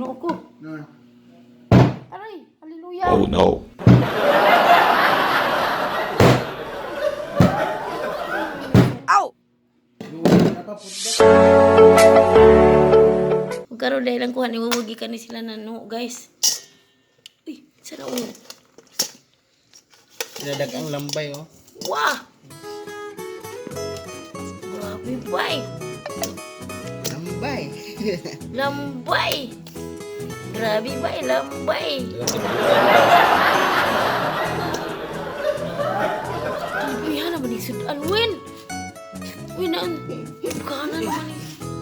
Ginoo ko. Na. Aray, hallelujah. Oh no. Ow! Napaputda. Ug karon dahil ang kuha ni Wuwag gikan ni sila na no, guys. Uy, sana oh. Dadag ang lambay oh. Wah! Grabe, bay. Lambay. Lambay. Grabe, bay. Lambay. Uy, hana ba ni sudan? Win! Uy, naan. Buka na naman ni.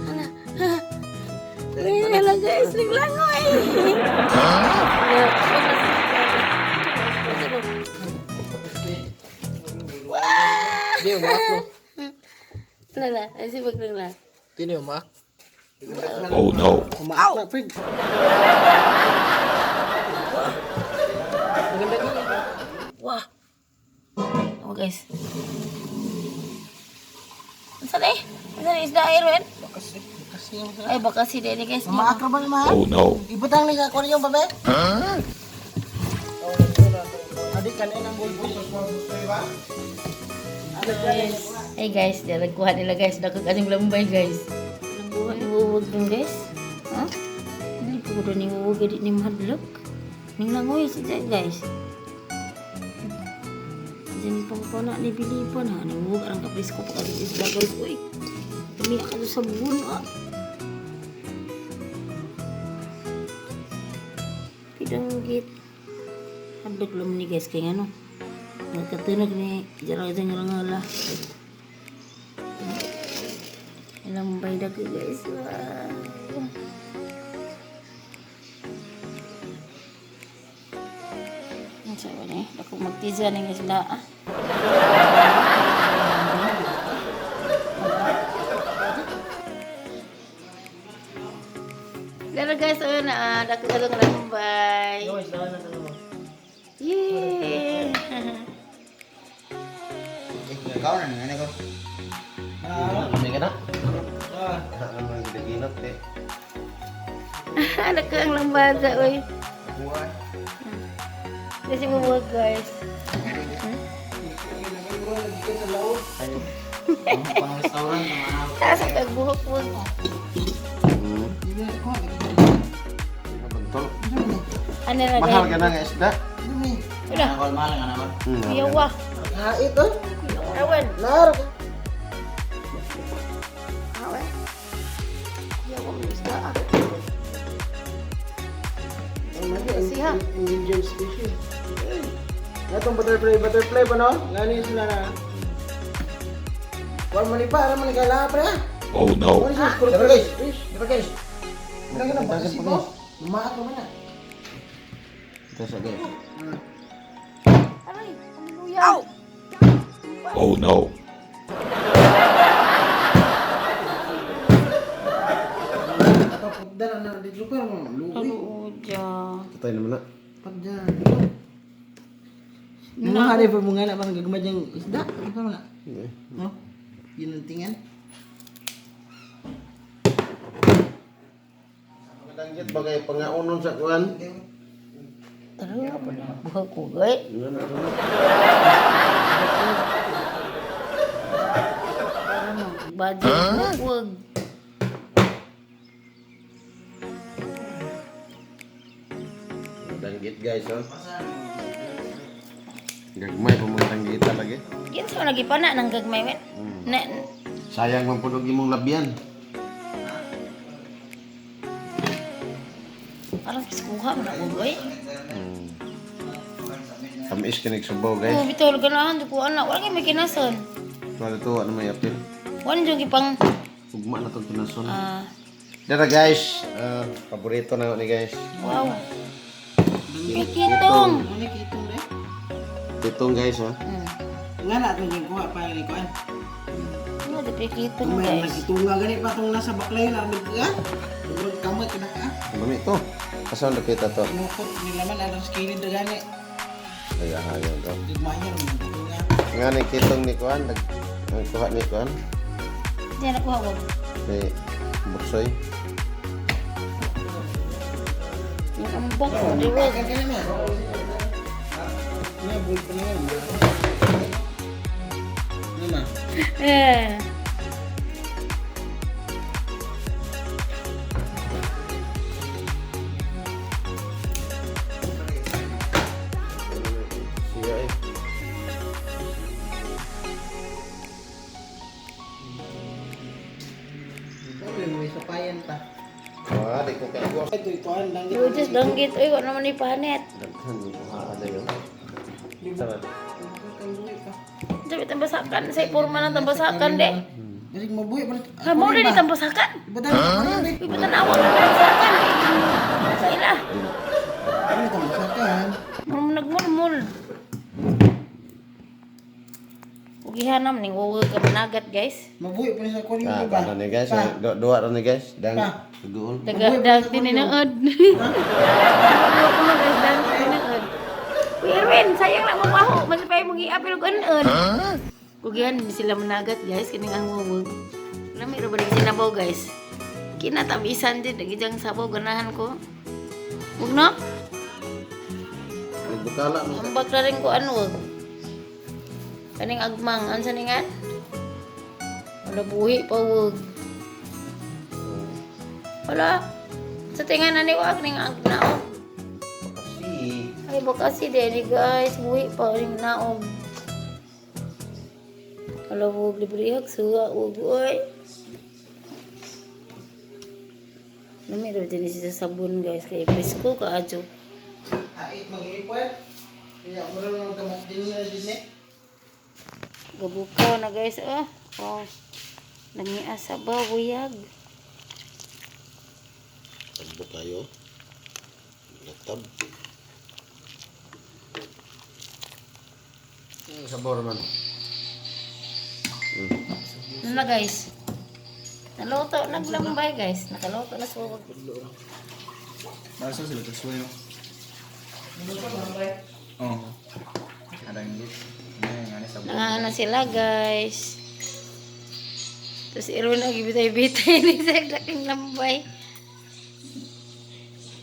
Hana. Uy, hala guys. Naglangoy. Di umak no. Lala, ay sibag lang la. Di ni umak. Oh no. Umaak na, Fred. Maganda gini. Wah. Oh guys. Saan eh? Saan isda ay Erwin? Bakas eh. Bakas niya mo Ay baka si Denny guys. Umaak ra ba ni mahal? Oh no. Ibutang ni ka yung babe? Huh? Adi kanin ang bulbul. Guys. Hey guys, di nagkuha nila guys. Dakog aning lambay guys. Nagkuha ni Wuwag dun guys. Ha? Hindi ko doon ni Wuwag di ni mahadlok. Ning langoy si Jai guys. Diyan pang pana ni Bilipon ha. Ni Wuwag arang kaprisko pa kasi isda guys. Uy. Tumiyak ka doon sa buon ah. Pidanggit. Hadlok lang ni guys kay ano. Nagkatunog ni Jarang ito nga nga Lambay na ko guys. Wow. Ang sabi ni, dako magtiza ni guys na ah. Pero guys, ayun na, ah, dako ka lang lambay. Yay! Ikaw na nga ko. Hindi ka na? Ah, naman ginaginot eh. Dako ang lambada, oy. Buhay. Kasi buwag guys. Pang restaurant mga Taas ang kagbuhok mo. Bantol. Ano na Mahal guys? ka na nga isda. Wala. mahal nga naman. Yawa. Ha ito. Awan. Lar. Awan. Yawa mo isda ah. Kasi ha. Endangered species. Gatong butterfly, butterfly pa no? Ngani sila na. Kuan man ni pa, ara man ni kala pre. Oh no. Kuan siya scorpion Diba, guys? fish. Diba guys? Ano ka na bakasi mo? Umaak naman na. Ito sa guys. Aray, hallelujah. Oh no. Kapagda na na dito pa mo. Luwi. Hallelujah. Patay naman na. Pagda. Nung hari pa mo nga na parang gagmad yung isda. Ano pa na? Hindi. No? Yun ang tingin. Madanggit bagay pangaunon sa kuan. Tara, buhok ko guys. Yun na, yun na. Budget buwag. Madanggit guys oh. Gagmay pa mong tanggita lagi. Yan sa lagi pa na nang gagmay men. Na Sayang man punog imong labyan. parang kiskuha man ako boy. Tamis kinig subaw Oh, guys. bitaw ganahan di ko ana. Wala kay may kinason. Tuwa tuwa na may apil. Wala jud gipang Ugma na tong kinason. ah Dara guys, ah, paborito na ni guys. wow. Pikitong. Ano kitong re? Itong guys ha. Nga na itong yung kuha pa ni kuan. Ano di pikitong May guys. nagkitunga gani pa itong nasa baklay na nagka. Sobrang kamot ka na ka. Mami to. Asa nakita to? Inukot nila man anong skilid na gani. Ay, ahayon to. Gagmaya naman kitunga. Nga ni kitong ni kuan, nag ang kuha ni kuan Di na kuha wag. ni Buksoy. Ambak mo, di ba? Kan kaya na. Nga, buhay pa na yan. Ano na? Eh. Siya eh. May sapayan pa. Ah, di ko kaya. Ito, ikuhan lang. Lutis danggit. Uy, wala naman ipahanit. Daghan ko ha na yun. Tama. Sabi tambasakan. Sa porma ng tambasakan, de. Kasi mabuhay pa. Ha, mo rin tambasakan. Iba tayo. Uy, ba't tanawa ka tambasakan? Sa ila. Ano ito, masakan? Murmul nagmulmul. Ugihanam ning wuwag ka managat, guys. Mabuhay pa sa kunin Ah, mo ba? paano ni guys? Pa. Dua ra ni guys. Dang. Pa. Duol. Daga dag tininaod. Guys, dag tininaod. Uy, Erwin, sayang lang mabaho. Mas pa yung mag-iapil og anon. Kugihan hindi sila managat, guys. Kining ang wuwag. Lami ra ba rin sinabaw, guys? Kinatabisan din. Nagijang sabaw, ganahan ko. Huwag na. Nagbukala mo. Ambak na rin ko ano, wag. Kaning agmang, ansa ningan? Wala buhi pa, wag. Wala. Sa tingan na ni wag ning agnaog. Kasi Ay, baka si Denny, guys. Buhi pa ring naog. Wala, wag. Libre suwa, wag, oy. Namiro din siya sa sabon, guys. Kay presko ka, adyo. Ait, mag-iipon. Kaya mo rin ang gamot din na din eh. Gabukaw na guys. Oh, oh. Nangiasa ba, buyag. tagbo kayo. Latab. Sabor man. Ano na guys? Naluto, naglambay guys. Nakaluto na suwag. Basta sila kasuyo. Oh. Aranggit. Ano sa Nangaana sila guys. Tapos irun na gibitay-bitay ni sa laking lambay.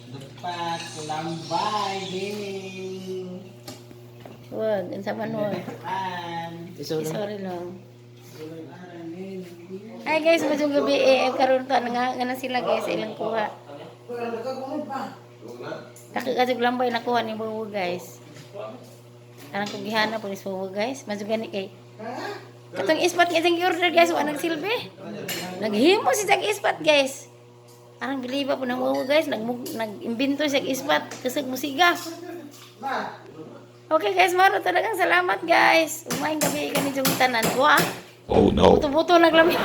Dupat, lambay, dining. Wag, unsa man wag. An. Sorry lang. Ay guys, masyong gabi eh, karon ta nga na sila guys ilang kuha. Nakikasig lambay nakuha ni Buwo guys. Arang kong gihanap po ni Buwo guys. Masyo gani kay. Katong ispat nga isang order guys, wa nagsilbi. Naghimo si isang ispat guys. Arang biliba po ng Buwo guys, nag nag-imbento siya ispat kasag musiga. Okay guys, maro talagang salamat guys. Umayng gabi kani jung tanan ko ah. Oh no. Buto-buto naglamis.